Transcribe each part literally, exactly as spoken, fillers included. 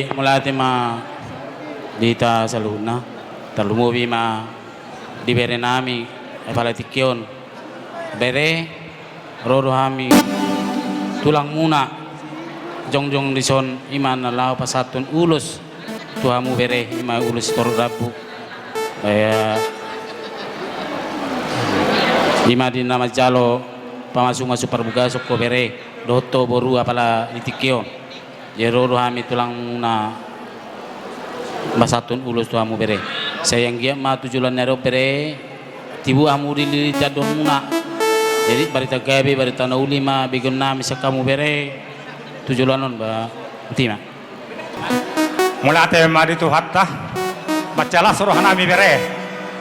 Mauliate ma di hita saluhutna, tarlumobi ma di bere nami, apala tingki on. Bere, ro do hami tulang muna jongjong dison, i ma na laho pasahathon ulos tu hamu bere, i ma ulos torop rambu. Ia, i ma di na manjalo pamasu-masu parbugason ho bere, dohot ho boru apala di tingki on. Jadi ro do hami tulang muna pasahathon ulos tu hamu bere. Sai anggiat ma tu joloan ni ari on bere, tibu hamu dililiti andor muna. Jadi barita gabe, barita na uli ma begeon nami sian hamu bere tu joloan on ba. Botima. Mauliate ma di Tuhanta, mansai las roha nami bere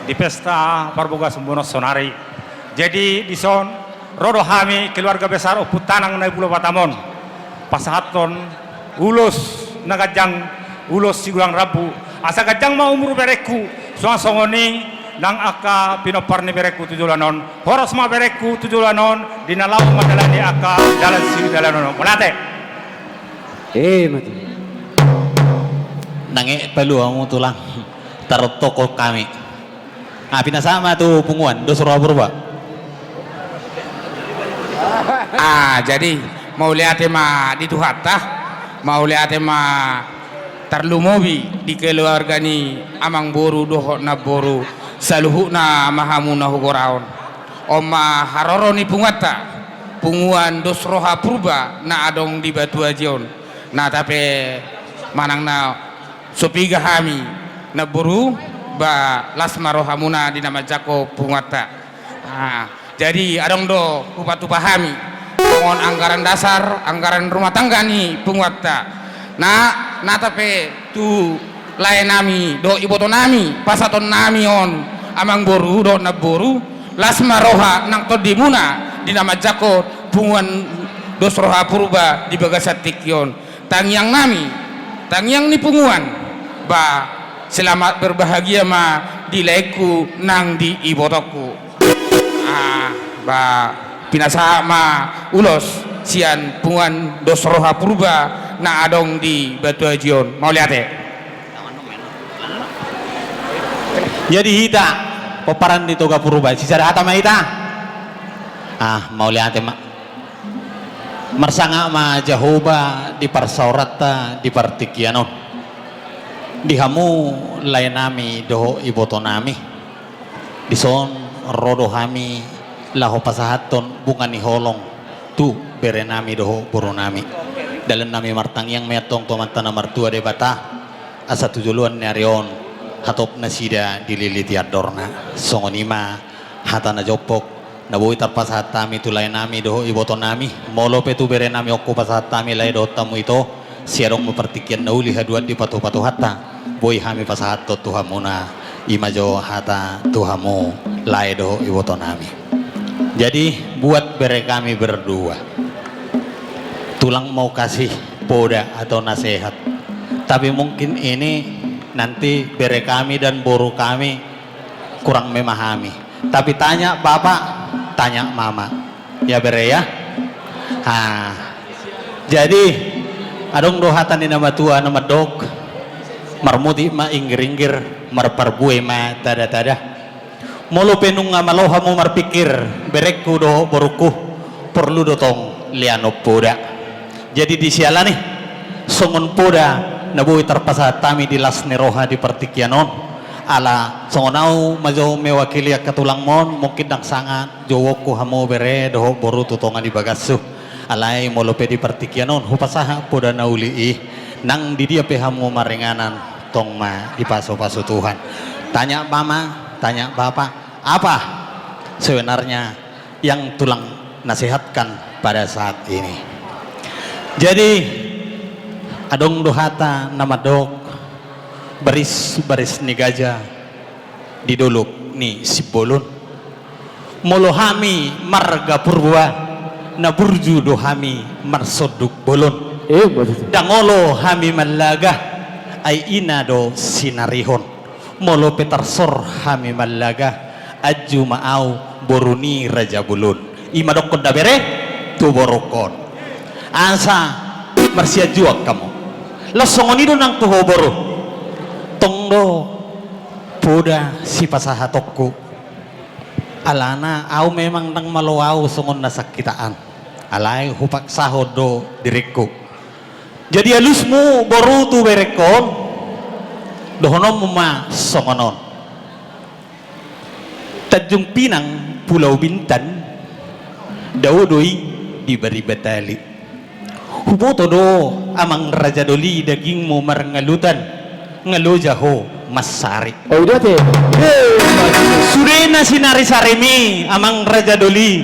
di pesta parbugason bonoon sonari. Jadi dison, ro do hami keluarga besar Ompunta Anang na di Pulo Batam on pasahathon ulos na ganjang, ulos sigolang rambu. Asa ganjang ma umur berengku, suang songon i nang angka pinompar ni berengku tu joloan on. Horas ma berengku tu joloan on di na laho mandalani angka dalan sidalanan on. Mauliate. Eh, mate. Nang e, palua hamu tulang, taruntokon hami. Ah, pinasahat ma tu punguan dos roha purba. Ah, jadi mauliate ma di Tuhanta, mauliate ma tarlumobi di keluarga ni amangboru dohot namboru, saluhutna ma hamu na hugoraon. On ma haroro ni punguanta, punguan dos roha purba na adong di Batu Aji on. Na tape manang na so piga hami namboru, ba las ma rohamuna di na manjangkon punguanta. Ah, jadi adong do hupa-hupa hami songon anggaran dasar, anggaran rumah tangga ni punguanta. Na, na tape tu lae nami dohot iboto nami, pasahaton nami on amangboru dohot namboru, las ma roha nang tondimuna di na manjangkon punguan dos roha purba di bagasan tingki on. Tangiang nami, tangiang ni punguan, ba selamat berbahagia ma di laengku nang di ibotongku. Ah, ba pinasahat ma ulos sian punguan dos roha purba na adong di Batu Aji on. Mauliate. Jadi hita pomparan di Toga Purba, sisada hata ma hita. Ah, mauliate ma. Marsangap ma Jahowa di parsaoranta di partingkian on. Di hamu lae nami dohot iboto nami, dison ro do hami laho pasahathon bunga ni holong tu bere nami dohot boru nami. Dalan nami martangiang ma i antong tu Amanta na martua Debata, asa tu joloan ni ari on hatop nasida dililiti andorna. Songon i ma hata na jompok na boi tarpasahat hami tu lae nami dohot iboto nami. Molo pe tu bere nami on hupasahat hami lae dohot hamu ito, sai adong ma partingkian na uli haduan di patupa-Tuhanta, boi hami pasahathon tu hamuna. I ma jo hata tu hamu lae dohot iboto nami. Jadi buat bere kami berdua, tulang mau kasih poda atau nasihat, tapi mungkin ini nanti bere kami dan boru kami kurang memahami. Tapi tanya bapak, tanya mama. Ya, bere, ya? Ah. Jadi, adong do hata ni na matua na mandok, marmutik ma inggir-inggir, marparbue ma tada-tada. Molo pe nunga malo hamu marpingkir, berengku dohot borungku, porlu do tong leanon poda. Jadi disiala ni songon poda na boi tarpasahat hami di las ni roha di partingkian on. Ala songon au ma jo mewakili angka tulangmon, mungkin ndang sanga jouonku hamu bere dohot boru tu tonga ni bagashu. Alai molo pe di partingkian on hupasahat poda na uli i, nang di dia pe hamu maringanan, tong ma dipasu-pasu Tuhan. Tanya mama, tanya bapak, apa sebenarnya yang tulang nasihatkan pada saat ini. Jadi, adong do hata na mandok, baris-baris ni gaja di dolok ni Simbolon. Molo hami marga Purba, na burju do hami marsonduk bolon. Eh, betul. Ndang olo hami mallaga, ai ina do sinarihon. Molo pe tarsor hami mallaga, anju ma au boru ni raja bolon. I ma dokkon da bere tu borungkon. Asa marsianjuan hamu. Laos songon i do nang tu ho boru. Tong do poda sipasahatonku. Alana au memang ndang malo au songon na sangkitaan. Alai hupaksahon do diringku. Jadi alusmu boru tu berengkon, dohononmu ma songon on. Tanjung Pinang, Pulau Bintan, dao do i di bariba tali. Huboto do amang raja doli dagingmu marngalutan, nga loja ho mansari. Oi do ate. Sude na sinarisarimi amang raja doli,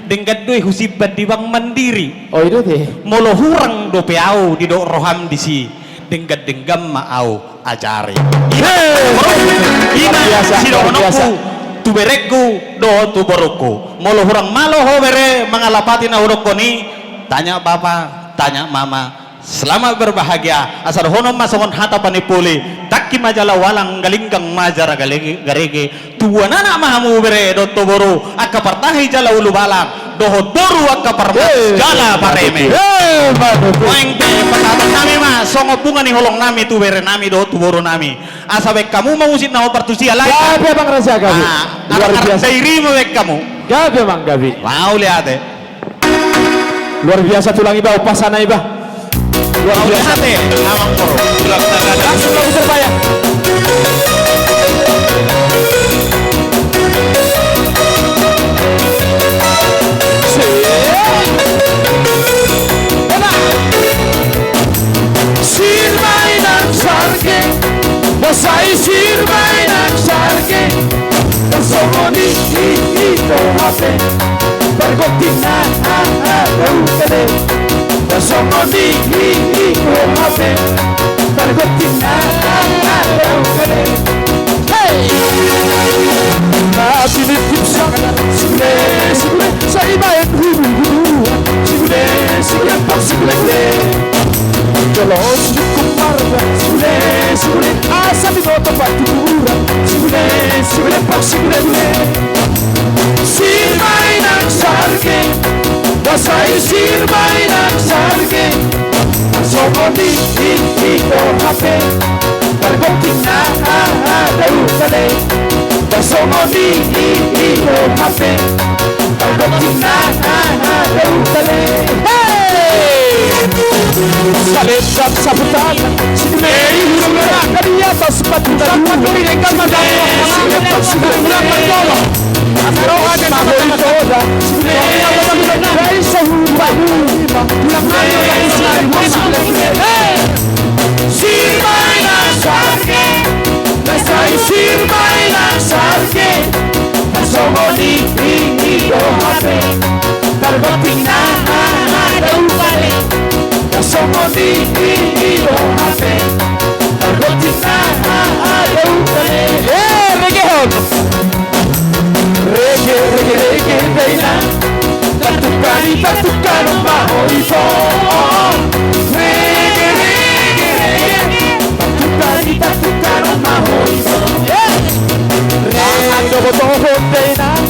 denggan do i husimpan di bank mandiri. Oi do ate. Molo hurang dope au didok roham disi, denggan-denggan ma au ajari. Ina, ina sidohononku tu berengku dohot tu borungku. Molo hurang malo ho bere mangalapati na hudokkon i, tanya bapa, tanya mama. Selamat berbahagia. Asa dohonon ma songon hata panimpuli: Tangki ma jala ualang, galinggang ma jala garege. Tubuan anak ma hamu bere dohot tu boru, angka partahi jala ulubalang, dohot boru angka parmas jala pareme. Nuaeng pe pasahaton nami ma songon bunga ni holong nami tu bere nami dohot tu boru nami. Asa baen hamu ma musik na hombar tusi alai. Gabe amang raja, gabe. Luar biasa. Dairi ma baen hamu. Gabe amang, gabe. Mauliate. Luar biasa tulang iba, umpasana iba. Luar biasa. Langsung lagu terbayang. Sir ma inang sarge, boasa i sir ma inang sarge. Songon i, i, i, do hape. Pargonting na, a, a, do kale. Songon i, i, i, do hape. Pargonting na, a, a, do kale. Hei! Na pinipit sangkar, sibule, sibule, sai baen huru, huru. Sibule, sibule, pak, sibule, bule. Jolo sudukun marga, sibule, sibule, asa binoto patuburan, sibule, sibule, pak, sibule, bule. Sir ma inang sarge, boasa i sir ma inang sarge. Songon i, i, i, do hape. Pargonting na, a, a, do kale. Songon i, i, i, do hape. Pargonting na, a, a, do kale. Hei! Salendang saputan, sibule, sibule, na di atas batu, batu, batu, batu, batu, sibule, sibule, sibule, sibule, sibule, sibule, sibule, sibule, sibule, sibule, sibule, sibule, sibule, sibule, sibule, sibule, sibule, sibule, sibule. Sir ma inang sarge, boasa i sir ma inang sarge. Songon i, i, i, do hape. Pargonting na, a, a, do kale. Songon i, i, i, do hape. Pargonting na, a, a, do kale. Eh, regehon. Rege, rege, rege, dainang. Tartukani, tartukani ma ho ito. Rege, rege, rege. Tartukani, tartukani ma ho ito. Rege, rege, rege, dainang.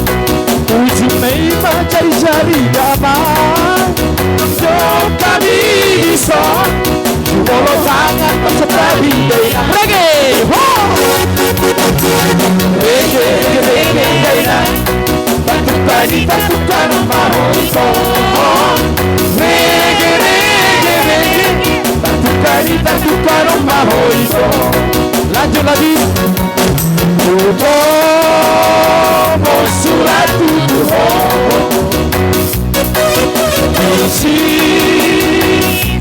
Ujungna i ma jari-jari damang. Dong hami dison. Jumolo tangan bersatu di dainang. Rege, ho! Rege, rege, rege, dainang. Tartukani, tartukani ma ho ito. Rege, rege, rege. Tartukani, tartukani ma ho ito. Lanjut lagi. Hutomo surat tu ho. Disi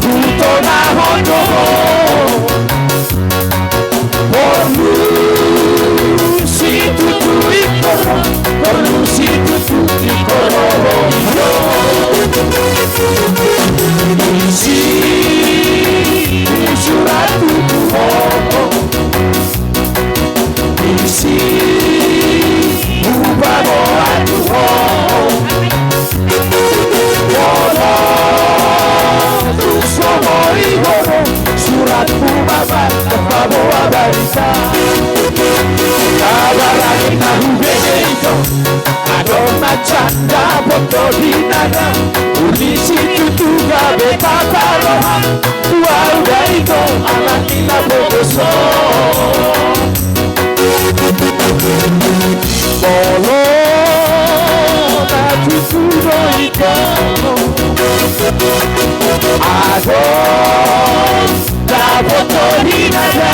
hutonahon do ho. Porlu situtu ingkon ro, porlu situtu ingkon ro. Tua uda ito anak ina bogoso. Molo na tutu do ito, adong dapotohi na da.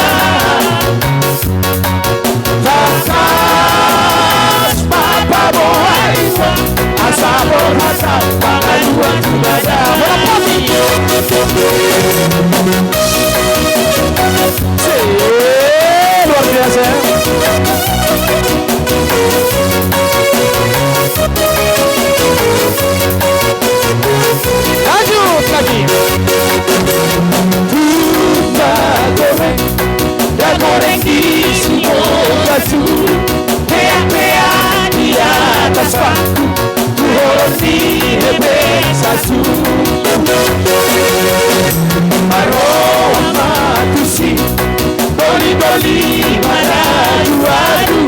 Tangkas papaboa iba asa borhat pangaluan tu na da. Luar biasa, ya. Lanjut lagi. Tupa goreng, da goreng di sumur batu, peak-peak di atas paku, tu horong ni hepeng sasu. Maroa ma tusi, doli-doli maradu-adu,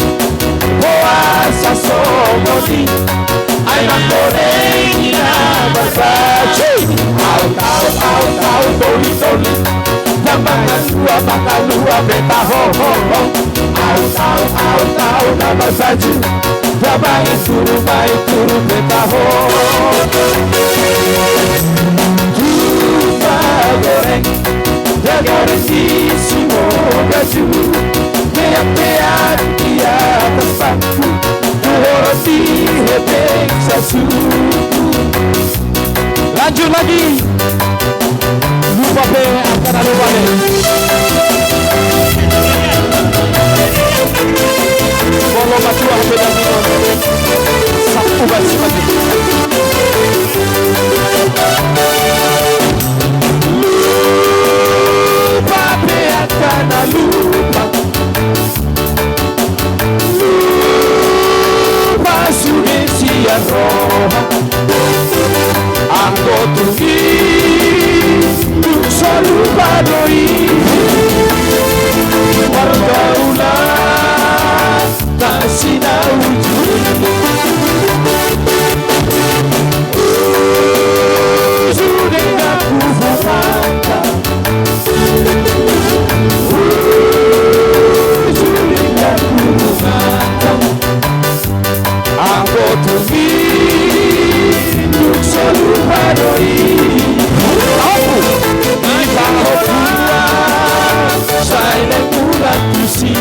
boasa songon i, ai manggoreng i na marbacu. Aut, aut, aut, aut, doli, doli. Jam mangan dua, mangan dua, beta ho, ho, ho. Aut, aut, aut, aut, na marbacu. Jam mangan turu, mangan turu, beta ho. Tupa goreng, da goreng di sumur batu, peak-peak di atas paku, tu horong ni hepeng sasu. Lanjut lagi. Lupa pe, angka na lupa pe. Molo matua pe daging. Satu basi mati. Lupa pe angka na lupa. Lupa sude sian roha. Anggo tung i, tung so lupa do i. Margaulan na sinauju. Uju denggan hubunganta. Uju denggan hubunganta. Anggo tung i, tung so lupa do i. Ahu. Di pahompu an, sai leng bulan tusi.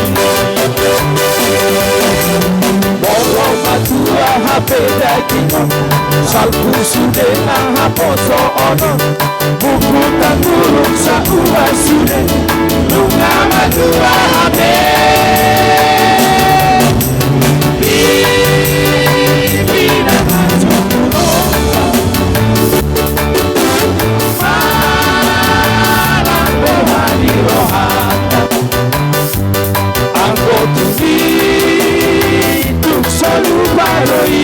Molo matua hape daging on, salpu sude na haposo on. Buku tanggurung saua sude, nunga matua hape. Pimpinan na jumolo. Malang boha di rohanta. Anggo tung i, tung so lupa do i.